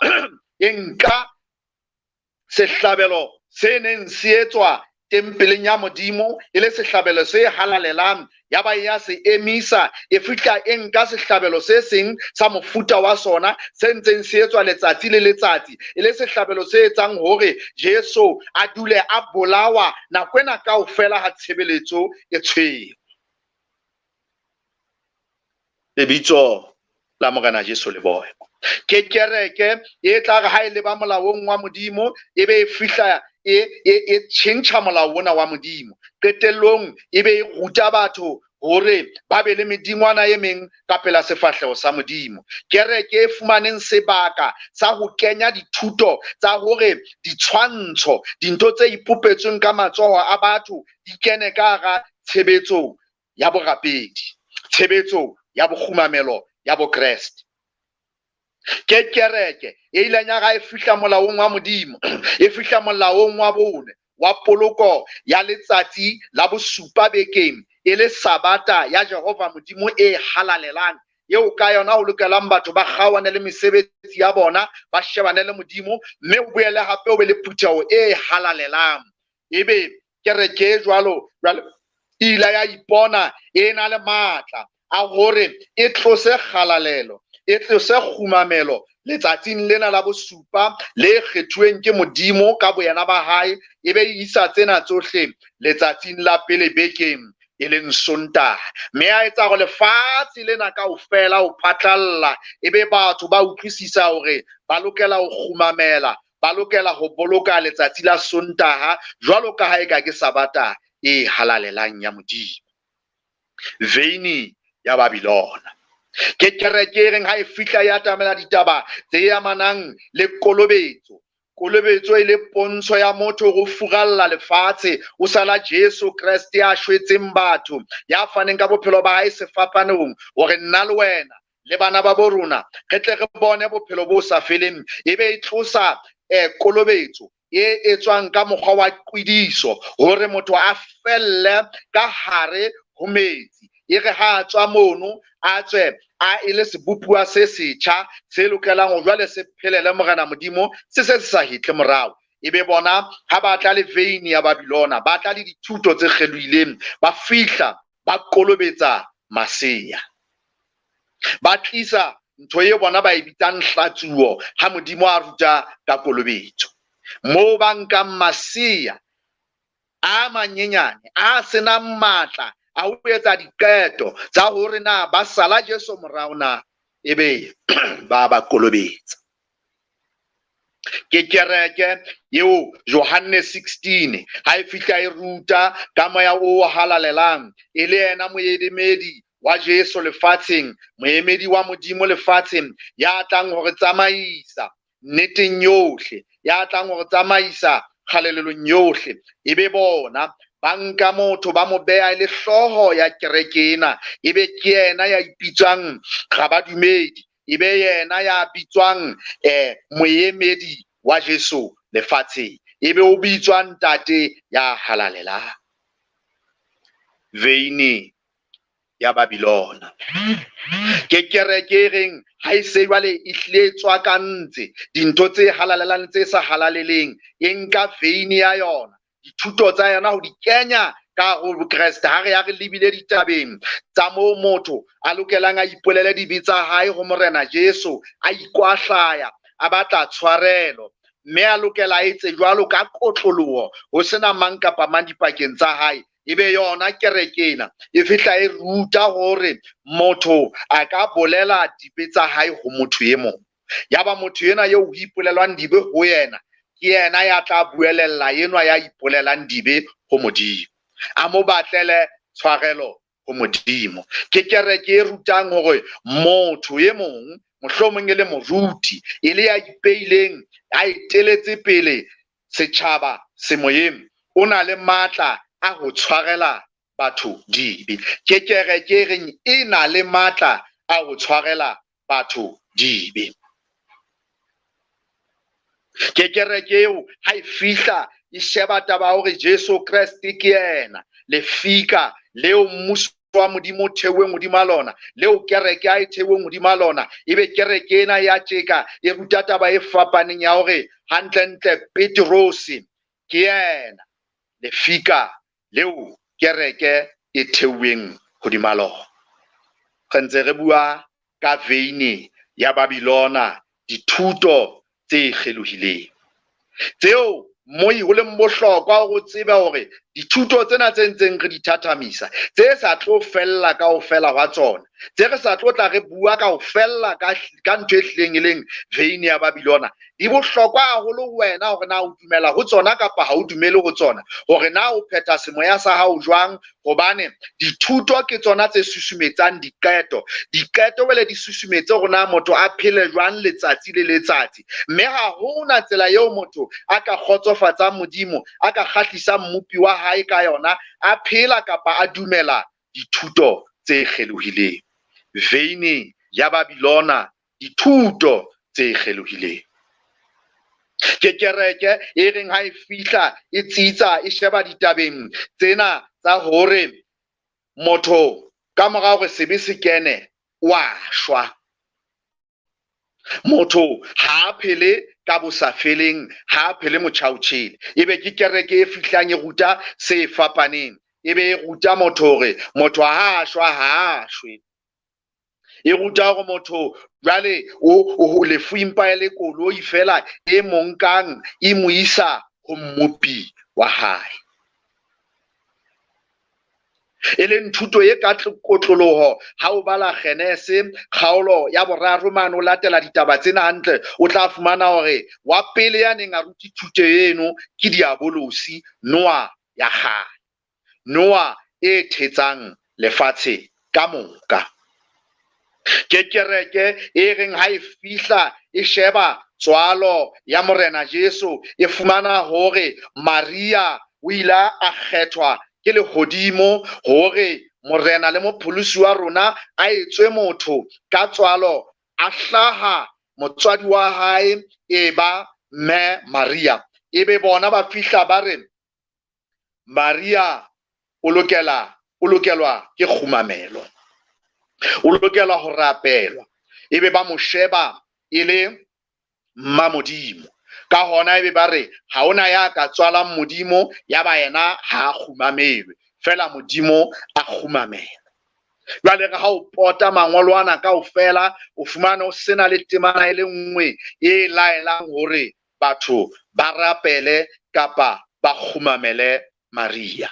Speaker 2: e nka sehlabelo se neng se etswa tempeleng ya Modimo, e le sehlabelo se halalelang, ya ba ya se emisa, e fihla e nka sehlabelo se seng sa mofuta wa sona se ntseng se etswa letsatsi le letsatsi, e le sehlabelo se etsang hore Jesu a dule a bolawa nako ena kaofela ha tshebeletso e tshwere. Lebitso la Morena Jesu le boye. Ke kereke e tla re ha e leba molaong wa Modimo, e be e fihla e tjhentjha molao ona wa Modimo. Qetellong e be e ruta batho hore ba be le medingwana e meng ka pela sefahleho sa Modimo. Kereke e fumaneng sebaka sa ho kenya dithuto tsa hore ditshwantsho, dintho tse ipopetsweng ka matsoho a batho, di kene ka hara tshebetso ya borapedi, tshebetso ya bokgumamelo ya Bokreste. Ke kereke e ileng ya ra e fihla molaong wa Modimo, e fihla molaong wa bone wa poloko ya letsatsi la bosupa bekeng, e le Sabata ya Jehova Modimo e halalelang, eo ka yona ho lokelang batho ba kgaohane le mesebetsi ya bona, ba shebane le Modimo, mme ho boele hape ho be le phutheho e halalelang. Ebe kereke e jwalo, jwale e ile ya ipona e na le matla a hore e tlose kgalalelo, e tlose kgumamelo letsatsing lena la bosupa le kgethuweng ke Modimo ka boyena ba hae, e be e isa tsena tsohle letsatsing la pele bekeng, e leng Sontaha. Mme a etsa hore lefatshe lena kaofela ho phatlalla, e be batho ba utlwisisa hore ba lokela ho kgumamela, ba lokela ho boloka letsatsi la Sontaha jwalo ka ha e ka ke Sabata e halalelang ya Modimo. Veine ya Babylona. Ke kereke e reng ha e fihla ya atamela ditaba tse amanang le kolobetso. Kolobetso e le pontsho ya motho go furalla lefatshe, o sala Jesu Kreste ya shwetseng batho, ya faneng ka bophelo ba hae sefapanong hore nna le wena le bana ba bo rona re tle re bone bophelo bo sa feleng. Ebe e tlosa kolobetso e etswang ka mokgwa wa qwidiso hore motho a felle ka hare ho metsi, e re ha a tswa mono a tswe a e le sebopuwa se setjha se lokelang ho jwale se phelele Morena Modimo, se se sa hetle morao. Ebe bona ha ba tla le veini ya Babilona, ba tla le dithuto tse kgelohileng, ba fihla ba kolobetsa masea, ba tlisa ntho e bona ba e bitsang hlatsuo ha Modimo a ruta ka kolobetso, moo ba nkang masea a manyenyane a senang matla a ho etsa diqeto tsa hore na ba sala Jesu morao na, ebe ba ba kolobetsa. Ke kereke eo Johanne 16 ha e fihla e ruta ka moya o halalelang, e le yena moemedi wa Jesu lefatsheng, moemedi wa Modimo lefatsheng, ya tlang hore tsamaisa nneteng yohle, ya tlang hore tsamaisa kgalelelong yohle. Ebe bona ba nka motho ba mo beha le hlooho ya kereke ena, ebe ke yena ya ipitswang rabadumedi, ebe yena ya bitswang moemedi wa Jesu lefatsheng, ebe o bitswa ntate ya halalelang. Veini ya Babilona ke kereke e reng ha e se jwale e hlile e tswakantse dintho tse halalelang tse sa halaleleng, e nka veini ya yona, dithuto tsa yona ho di kenya ka ho Kreste. Ha re ya re lebile ditabeng tsa moo motho a lokelang a ipolele dibe tsa hae ho Morena Jesu, a ikwahlaya, a batla tshwarelo, mme a lokela a etse jwalo ka kotloloho, ho sena mang kapa mang dipakeng tsa hae. Ebe yona kereke ena e fihla e ruta hore motho a ka bolela dibe tsa hae ho motho e mong. Yaba motho ena eo ho ipolelwang dibe ho yena, ke yena ya tla buelella enwa ya ipolelang dibe ho Modimo, a mo batlele tshwarelo ho Modimo. Ke kereke e rutang hore motho e mong, mohlomong e le moruti, e le ya ipeileng, a eteletse pele setjhaba semoyeng, o na le matla a ho tshwarela batho dibe. Ke kereke e reng e na le matla a ho tshwarela batho dibe. Ke kereke eo ha e fihla e sheba taba ya hore Jesu Kreste ke yena lefika leo mmuso wa Modimo o theuweng hodima lona, leo kereke a e theuweng hodima lona. Ebe kereke ena ya tjeka e ruta taba e fapaneng ya hore hantlentle Petrose ke yena lefika leo kereke e theuweng hodima lona. Re ntse re bua ka veine ya Babilona, dithuto tse kgelohileng tseo moi ho leng bohlokwa hore o tsebe hore dithuto tsena tse ntseng re di thathamisa, tse sa tlo fella kaofela hwa tsona, tse re sa tlo tla re bua kaofela ka ntho e hlileng e leng veine ya Babilona, di bohlokwa haholo ho wena hore na o dumela ho tsona kapa ha o dumele ho tsona, hore na o phetha semoya sa hao jwang, hobane dithuto ke tsona tse susumetsang diqeto. Diqeto jwale di susumetse hore na motho a phele jwang letsatsi le letsatsi, mme ha hona tsela eo motho a ka kgotsofatsang Modimo, a ka kgahlisang Mmopi wa hae ka yona, a phela kapa a dumela dithuto tse kgelohileng. Veine ya Babilona, dithuto tse kgelohileng. Ke kereke e reng ha e fihla e tsitsa e sheba ditabeng tsena tsa hore motho ka mora hore sebe se kene wa shwa, motho ha a phele ka bosafeleng, ha a phele motjhaotjhele. Ebe ke kereke e fihlang e ruta se fapaneng, ebe e ruta motho hore motho ha a shwa ha a shwe. E ruta hore motho jwale o lefu empa e le koloi fela e mo nkang e mo isa ho mmopi wa hae. E leng thuto e ka kotloloho ha o bala Genese kgaolo ya 3 mane o latela ditaba tsena hantle, o tla fumana hore wa pele ya neng a rute thuto eno ke diabolosi, Noa ya kgale, Noa e thetsang lefatshe ka moka. Ke kereke e reng ha e fihla e sheba tswalo ya Morena Jesu e fumana hore Maria o ile a kgethwa ke lehodimo hore Morena le mopholosi wa rona a etswe motho ka tswalo, a hlaha motswadi wa hae e ba mme Maria. Ebe bona ba fihla ba re Maria o lokelwa ke kgumamelo, o lokela ho rapelwa. Ebe ba mo sheba e le mma Modimo. Ka hona ebe ba re ha hona ya ka tswalang Modimo, ya ba yena ha a kgumamelwe, fela Modimo a kgumamela. Jwale re ha o pota mangolo ana kaofela, o fumane o sena le temana e le nngwe e laelang hore batho ba rapele kapa ba kgumamele Maria.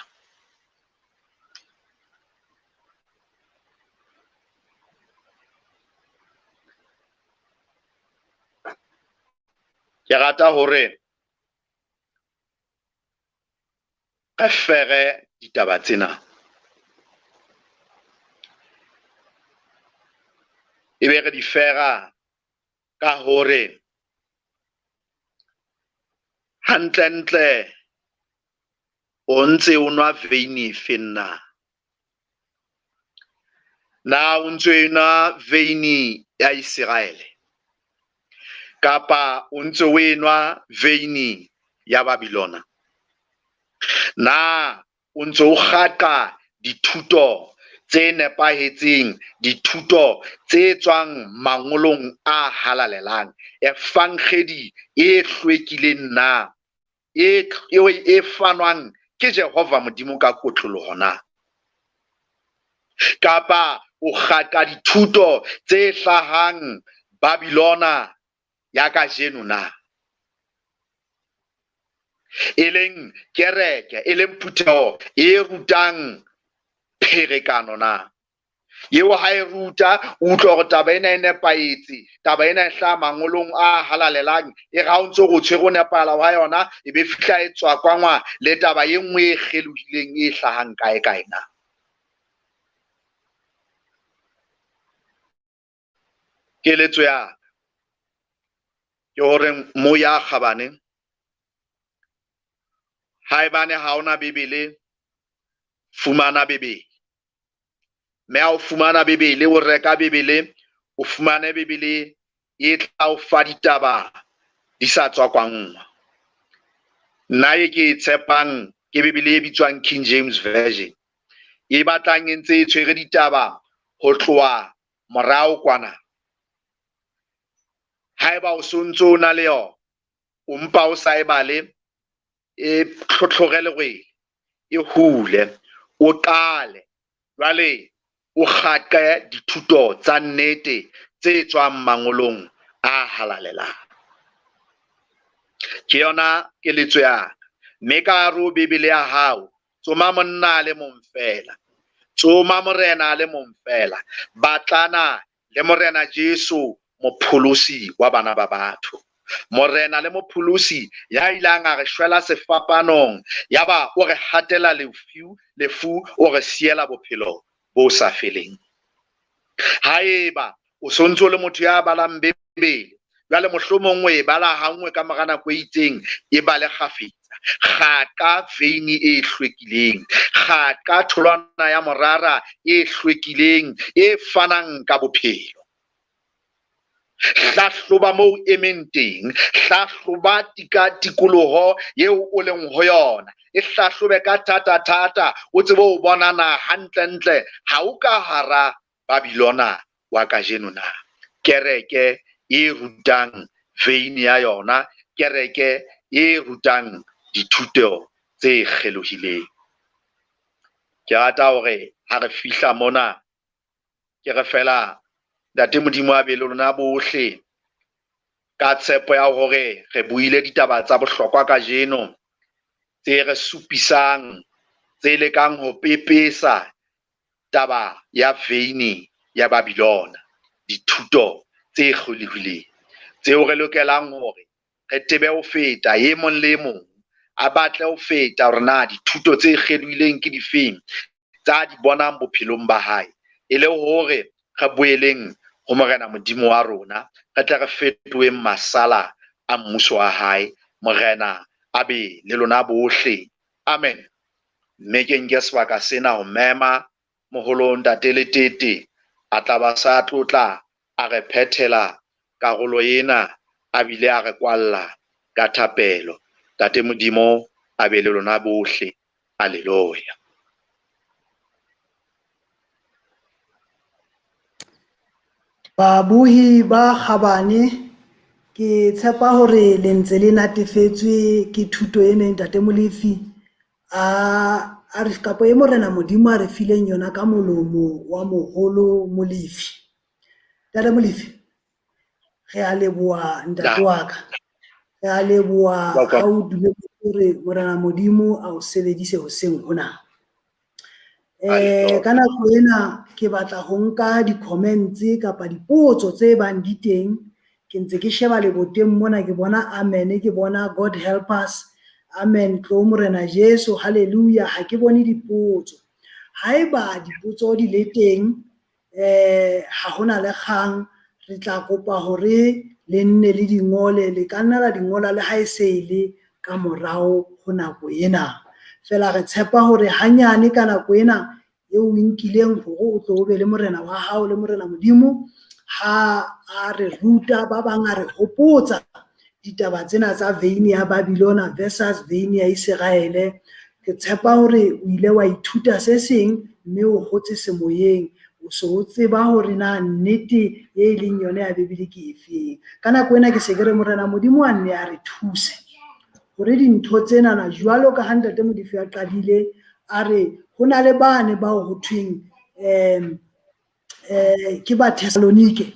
Speaker 2: Ke rata hore re fere ditaba tsena. Ebe re di fera ka hore hantlentle o ntse o nwa veini efe na? Na o ntse o nwa veini ya Iseraele kapa o ntse o enwa veini ya Babilona? Na o ntse o kgaqa dithuto tse nepahetseng, dithuto tse tswang mangolong a halalelang, evangedi e hlwekileng na, e fanwang ke Jehova Modimo ka kotloloho na? Kapa o kgaqa dithuto tse hlahang Babilona ya kajeno na? E leng kereke, e leng phutheho e rutang pherekano na? Eo ha e ruta, o utlwa hore taba ena e nepahetse, taba ena e hlaha mangolong a halalelang, e re ha o ntso re o tshwere o nepahala wa yona, e be fihla e tswakwangwa le taba e nngwe e kgelohileng e hlahang kae kae na? Keletso ya ka ke hore moya kgabane, haebane ha ona Bibele, fumana Bibele. Mme ha o fumana Bibele, o reka Bibele, o fumane Bibele e tla o fa ditaba di sa tswakwanngwa. Nna e ke e tshepang ke Bibele e bitswang King James Version, e batlang e ntse e tshwere ditaba ho tloha morao kwana. Haeba o sontso o na le yona, o mpa o sa e bale, e tlhotlhore lerwele, e hule, o qale jwale o kgaqe dithuto tsa nnete tse tswang mangolong a halalelang. Ke yona keletso ya ka. Mme ka hare ho Bibele ya hao, tsoma monna a le mong feela, tsoma Morena a le mong feela, batlana le Morena Jesu, mopholosi wa bana ba batho. Morena le mopholosi ya ilang a re shwela sefapanong, yaba o re hatela lefu, o re siela bophelo bo sa feleng. Haeba o sontso le motho ya balang Bibele, jwale mohlomong o e bala hanngwe ka mora nako e itseng, e bale kgafetsa. Kgaqa veini e hlwekileng, kgaqa tholwana ya morara e hlwekileng e fanang ka bophelo. Hlahloba moo emeng teng, hlahloba tikoloho eo o leng ho yona, e hlahlobe ka thata thata, o tsebe ho bona na hantlentle ha o ka hara Babilona wa kajeno na. Kereke e rutang veini ya yona, kereke e rutang dithuto tse kgelohileng. Ke rata hore ha re fihla mona, ke re fela Ntate Modimo a be le lona bohle, ka tshepo ya hore re buile ditaba tsa bohlokwa kajeno tse re supisang, tse lekang ho pepesa taba ya veini ya Babilona, dithuto tse kgelohileng tseo re lokelang hore re tebe ho feta, e mong le e mong a batle ho feta hore na dithuto tse kgelohileng ke difeng tsa di bonang bophelong ba hae, e le hore re boeleng ho Morena Modimo wa rona, re tle re fetoheng masala a mmuso wa hae. Morena a be le lona bohle. Amen. Mme ke nke sebaka sena ho mema moholo Ntate Letete a tla ba sa tlotla a re phethela karolo ena, a bile a re kwalla ka thapelo. Ntate Modimo a be le lona bohle. Haleluya.
Speaker 1: Babohi ba kgabane, ke tshepa hore le ntse le natefetswe ke thuto ena Ntate Molefi a re kapa e Morena Modimo a re fileng yona ka molomo wa moholo Molefi. Ntate Molefi, re a leboha ntate wa ka. Re a leboha ha o dumetse hore Morena Modimo a o sebedise hoseng hona. Ka nako ena ke batla ho nka di-comments kapa dipotso tse bang di teng. Ke ntse ke sheba leboteng mona, ke bona amen, ke bona God help us, amen, tlo Morena Jesu, hallelujah. Ha ke bone dipotso. Haeba dipotso di le teng, ha hona le kgang, re tla kopa hore le nne le di ngole, le ka nna la di ngola le ha e se e le ka morao ho nako ena. Feela re tshepa hore hanyane ka nako ena eo o nkileng hore o tlo o be le Morena wa hao le Morena Modimo, ha a re ruta ba bang, a re hopotsa ditaba tsena tsa veine ya Babylona versus veine ya Iseraele. Ke tshepa hore o ile wa ithuta se seng mme o hotse semoyeng, o so o tseba hore na nnete e leng yona ya Bibele ke efeng. Ka nako ena ke se ke re Morena Modimo a nne a re thuse hore dintho tsenana, jwalo ka ha Ntate Molefi a qadile a re ho na le bane bao ho thweng ke ba Thessalonike,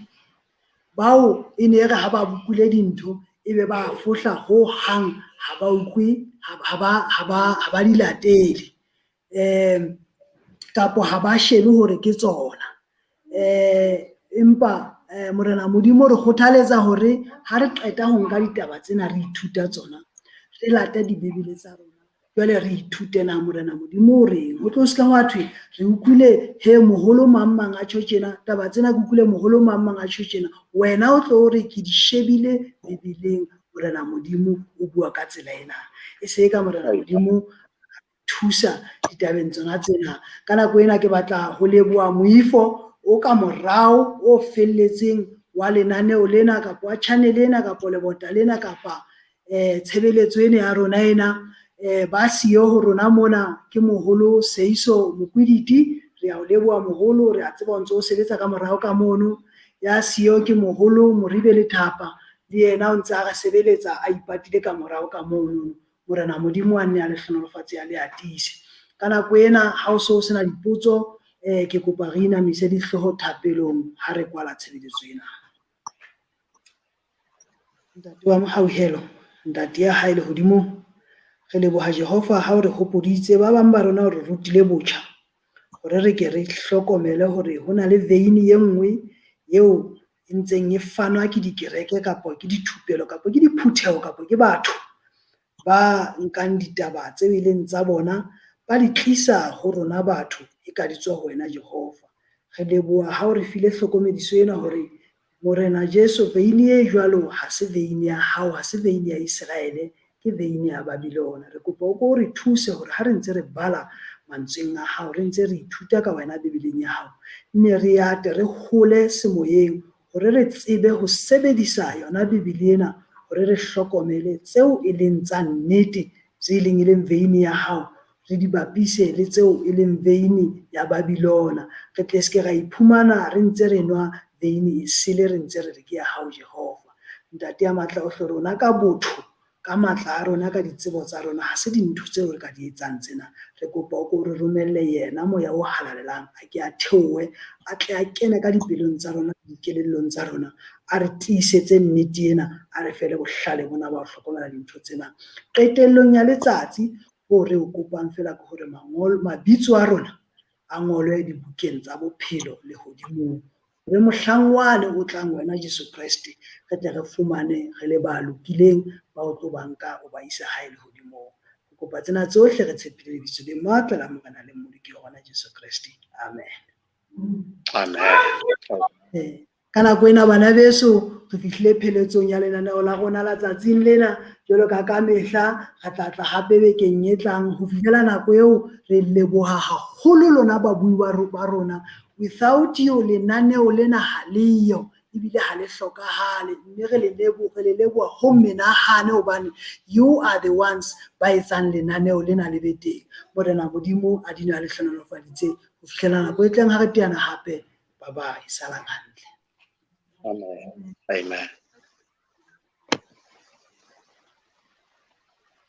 Speaker 1: bao e ne re ha ba bukule dintho ebe ba fohla ho hang, ha ba utlwe, ha ba di latele, kapa ha ba shebe hore ke tsona. Empa Morena Modimo re kgothaletsa hore ha re qeta ho nka ditaba tsena re ithuta tsona, re late dibibele tsa rona, jwale re ithute na Morena Modimo o reng. Ho tlo ska hwa thwe re utlwile he moholo mang mang a tjho tjena, taba tsena ke utlwile moholo mang mang a tjho tjena, wena o tlo re ke di shebile Bibeleng, Morena Modimo o bua ka tsela ena. E se ka Morena Modimo thusa ditabeng tsona tsena. Ka nako ena ke batla ho leboha moifo o ka morao o felletseng wa lenaneo lena kapa wa channel ena kapa lebota lena kapa tshebeletso ena ya rona ena. Ba siyo ho rona mona ke moholo Seiso Mokwiditi, re a o leboha moholo, re a tseba o ntse o sebetsa ka morao ka mono. Ya siyo ke moholo Moribe Lethapa, le yena o ntse a re sebeletsa a ipatile ka morao ka mono. Morena Modimo a nne a le hlohonolofatse, a le atise. Ka nako ena ha o so sena dipotso, ke kopa re inamise dihlooho thapelong ha re kwala tshebeletso ena. Ntate wa mohauhelo, Ntate ya hae lehodimong, re leboha Jehova ha o re hopoditse ba bang ba rona o re rutile botjha hore re ke re hlokomele hore ho na le veine e nngwe eo e ntseng e fanwa ke dikereke kapa ke dithupelo kapa ke diphutheho kapa ke batho ba nkang ditaba tseo e leng tsa bona ba di tlisa ho rona batho e ka di tswa ho wena Jehova. Re leboha ha o re file hlokomediso ena hore Morena Jesu veine e jwalo ha se veine ya hao, ha se veine ya Iseraele, ke veine ya Babylona. Re kopa o ko re thuse hore ha re ntse re bala mantsweng a hao, re ntse re ithuta ka wena Bibeleng ya hao, nne re ate re hole semoyeng hore re tsebe ho sebedisa yona Bibele ena hore re hlokomele tseo e leng tsa nnete, tse leng e leng veine ya hao, re di bapise le tseo e leng veine ya Babylona. Re tle se ke ra iphumana re ntse re nwa veine e sele, re ntse re re ke ya hao Jehova. Ntate ya matla ohle, rona ka botho, ka matla a rona, ka ditsebo tsa rona, ha se dintho tseo re ka di etsang tsena. Re kopa o ko re romelle yena moya o halalelang, a ke a theohe, a tle a kene ka dipelong tsa rona, dikelellong tsa rona, a re tiisetse nnete ena, a re fe le bohlale bona ba ho hlokomela dintho tsena. Qetellong ya letsatsi, ho re o kopang fela ke hore mangolo, mabitso a rona a ngolwe dibukeng tsa bophelo lehodimong, re mohlang wane o tlang wena Jesu Kreste, re tle re fumane re le ba lokileng ba o tlo ba nka o ba isa hae lehodimong. Re kopa tsena tsohle re tshepile lebitso le matla la Morena le Mmoloki wa rona Jesu Kreste. Amen.
Speaker 2: Amen.
Speaker 1: Ka nako ena bana beso, re fihlile pheletsong ya lenaneo la rona la tsatsing lena. Jwalo ka ka mehla, re tla tla hape bekeng e tlang. Ho fihlela nako eo, re leboha haholo lona babui ba rona. Without you, lenaneo lena ha leyo ebile ha le hlokahale. Mme re le leboha ho menahane hobane you are the ones ba etsang lenaneo lena le be teng. Morena Modimo a dule a le hlohonolofaditse ho fihlela nako e tlang ha re teana hape. Bye bye, salang hantle.
Speaker 2: Amen. Amen.